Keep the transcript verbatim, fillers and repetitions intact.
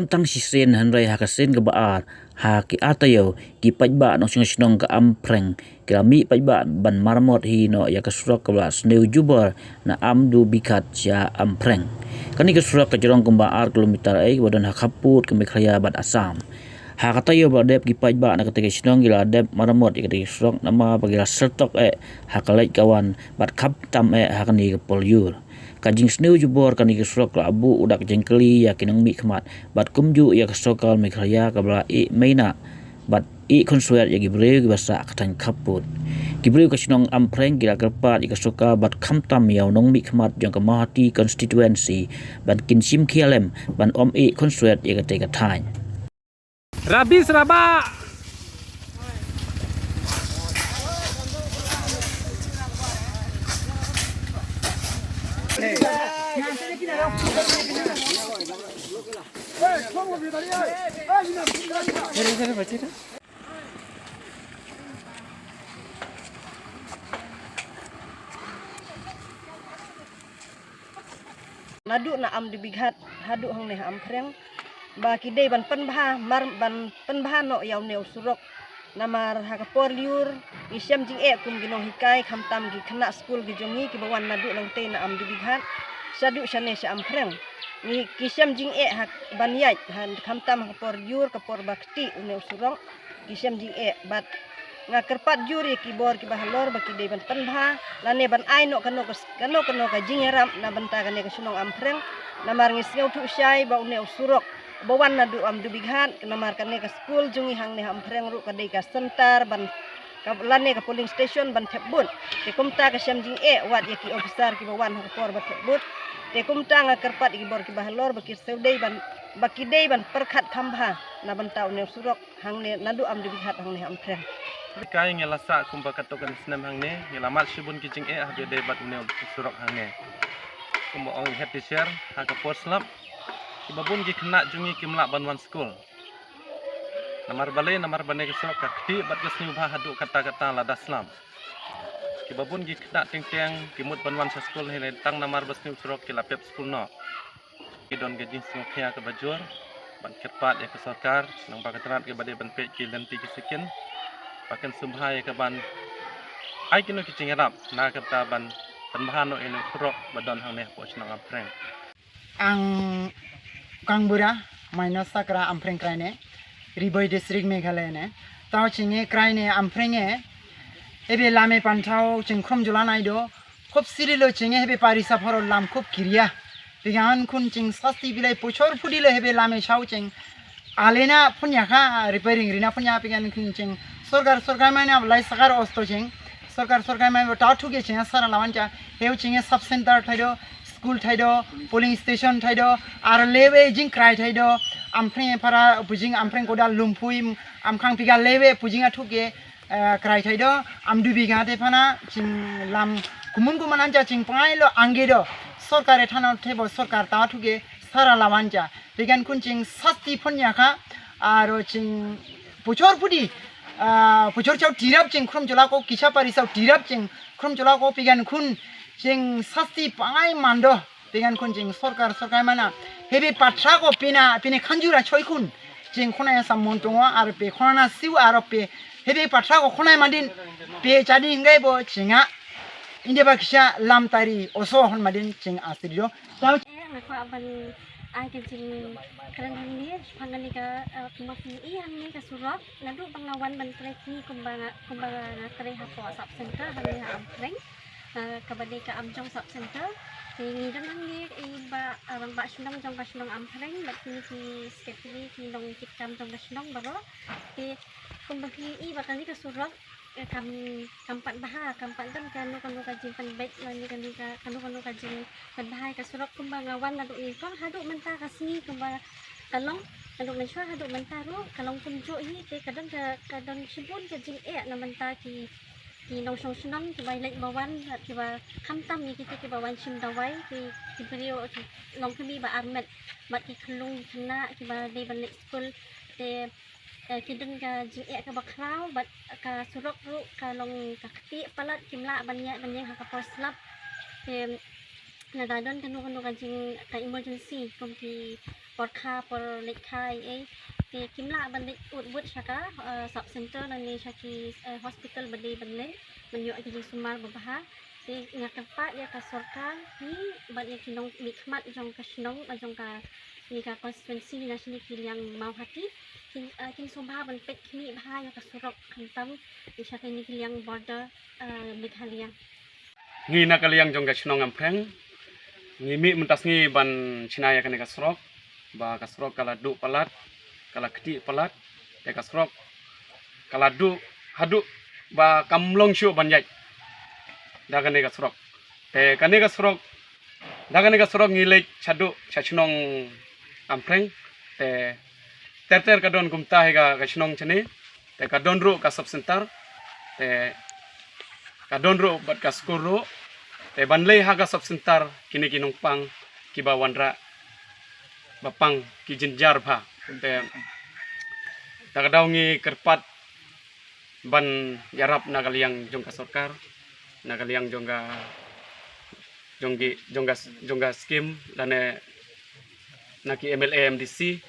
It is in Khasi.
Tang shisien hynrei ha ka sien kaba ar, ha ki ar taïew, ki paidbah nongshong shnong ka Ampreng ki la mih paidbah ban maramot hi noh ïa ka surok kaba la sniew jubor na Amdubighat sha Ampreng. Kane ka surok ka jrong kumba ar kilometer eh kaba don ha khappud ka Meghalaya bad Assam. Ha ka taïew ba la dep ki paidbah na katei ka shnong ki la dep maramot ïa katei ka surok namar ba ki la syrtok eh ha ka leit ka wan bad khamtam eh ha kane ka por lyiur. Ka jingsniew jubor kane ka surok ka la buh u dak jingkylli ïa ki nongmihkhmat bad kumjuh ïa ka sorkar Meghalaya kaba la ïeh mynta bad ïeh khunswet ïa ki briew kiba sah ka thaiñ khappud. Ki briew ka shnong Ampreng ki la kyrpad ïa ka sorkar bad khamtam ïa u nongmihkhmat jong ka Mawhati constituency ban kin shim khia lem ban ym ïeh khunswet ïa katei ka thaiñ. Rabis rabak. Naduh na Amdubighat haduh hangne ha Ampreng ba ki dei ban pynbha mar ban pynbha noh ïa une u surok. Namar ha ka por lyiur ngi shem jingeh kum ki nonghikai khamtam ki khynnah skul ki jong ngi kiba wan naduh nangtei na Amdubighat shaduh shane sha Ampreng. Ngi ki shem jingeh ha ban ïaid ha khamtam ha ka por lyiur ka por ba kti une u surok. Ki shem jingeh bad nga kyrpad jur ïa ki bor kiba halor ba ki dei ban pynbha lane ban ai noh kano ka, kano kano ka jingïarap na bynta kane ka shnong Ampreng. Namar ngi sngewthuh shai ba une u surok ba wan naduh Amdubighat namar kane ka skul jong ngi hangne ha Ampreng ruh ka dei ka center ban ka lane ka polling station ban thep vote. Te kumta ka shem jingeh wat ïa ki officer kiba wan ha ka por ba thep vote. Te kumta nga kyrpad ïa ki bor kiba halor ba ki sngewdei ban ba ki dei ban pyrkhat kham bha na bynta une u surok hangne naduh Amdubighat hangne ha Ampreng. Kai ngi la sah kumba katto katne snem hangne, ngi la mad shibun ki jingeh haba ïadei bad une u surok hangne. Kumba ong i head teacher ha ka por slap, kiba bun ki khynnah jong ngi kim lah ban wan skul. Namar balei, namar ba ne ka surok ka kti bad ka sniew bha haduh katta katta lada slap. Kiba bun ki khynnah teng teng ki mut ban wan sha skul hi ne tang namar ba sniew surok ki la pep skul noh. Ki don ka jingsngewkhia kaba jur ban kyrpad ïa ka sorkar nang ba ka tnat kaba dei ban peit ki lynti ki sikin ba kan sngewbha ïa ka ban ai kino ki jingïarap na kata ban pynbha noh ïa u surok ba don hangne hapoh shnong Ampreng. Ang Kangbura, Maino Sakra Ampreng Kraine, Ri Bhoi District Meghalaya ne. Tau chinge Kraine Ampreng e, ebe lame pantau ching khrum jula nai do, Khop siri lo ching hebe pari saphoro lam khop kiria. Pigan khun ching sasti bilai pochor pudi lo hebe lame chau ching. Alena punya kha repairing rina punya pigan khun ching. Sorkar sorkar mai na lai sakar osto ching. Sorkar sorkar mai ta thuke ching sara lawan cha. Heu ching sub center thaido, school thaido, polling station thaido, ar lewe jing krai thaido. Ampreng para pujing ampreng koda lumpui amkhang piga lewe pujing athuke. Eh, krai thai do, Amdubighat te phana, ching lam, kumun kuman anja ching pangai lo angge do, sorkar e thana thebo, sorkar ta thuke, sara lawan ja, pigan khun ching sasti phon ya kha, aro ching puchor pudi, ah, puchor chau tirap ching khrum chola ko, kisa pari sau tirap ching khrum chola ko, pigan khun ching sasti pangai mando, Pigan khun ching sorkar sorkar mana. Hebe patra ko pina pine khanjura choi khun. Ching khona ya samon tongo aro pe khona na siu aro pe. Hebe patra ko khona madin pe chadi ngai bo chinga. Inde ba kisha lam tari oso hon madin ching asri do. Tau. Eh, nga kwah ban ai ka jingkren hangne, shaphang kane ka, eh, kumba phi i hangne ka surok, naduh ba nga wan ban trei hi kumba nga, kumba nga trei hapoh sub center hangne ha Ampreng. Ah, kaba dei ka Amjong Sub Center. Te ngi don hangne i ba, ah, rangbah shnong jong ka shnong Ampreng bad kine ki secretary ki nongkitkam jong ka shnong baroh. Te kumba phi i ba kane ka surok, eh, kam, kam pat bha, kam pat don kano kano ka jingpynbeit lane kano ka, kano kano ka jingpynbha ïa ka surok kumba nga wan naduh nyngkong haduh mynta ka sngi kumba ka long, naduh mynshuwa haduh mynta ruh ka long kumjuh hi te ka don ka, ka don shibun ka jingeh na bynta ki ki nongshong shnong kiba leit ba wan, kiba khamtam ïa kito kiba wan shim dawai, ki, ki briew, ki longkmie ba armet bad ki khyllung khynnah kiba dei ban leit skul. Te, eh, ki don ka jingeh kaba khraw bad ka surok ruh ka long ka ktieh palat, kim lah ban ïaid ban ïeng ha ka por slap. Te lada don kano kano ka jing, ka emergency kum ki por kha por leit kha ei ei, te kim lah ban leit ud bud sha ka sub center lane sha ki hospital ba dei ban leit ban ïoh ki jingsumar ba bha. Te nga kyrpad ïa ka sorkar hi bad ïa ki nongmihkhmat jong ka shnong, jong kane ka constituency na shane ki liang Mawhati, kin kin sngewbha ban peit khmih bha ïa ka surok khamtam sha kine ki liang border Meghalaya. Ngi na ka liang jong ka shnong Ampreng ngi mih mynta sngi ban shna ïa kane ka surok, ba ka surok ka la duh palat, ka la ktieh palat, te ka surok ka la duh haduh ba kam long shuh ban ïaid da kane ka surok. Te kane ka surok, da kane ka surok ngi leit shaduh sha shnong Ampreng, te ter ter ka don kumta hi ka shnong shane. Te ka don ruh ka sub center, te ka don ruh bad ka skul ruh. Te ban leit ha ka sub center kine ki nongpang kiba wanrah ba pang ki jynjar bha. Te da ka daw ngi kyrpad ban ïarap na ka liang jong ka sorkar, na ka liang jong ka jong ki jong ka jong ka skim lane na ki M L A M D C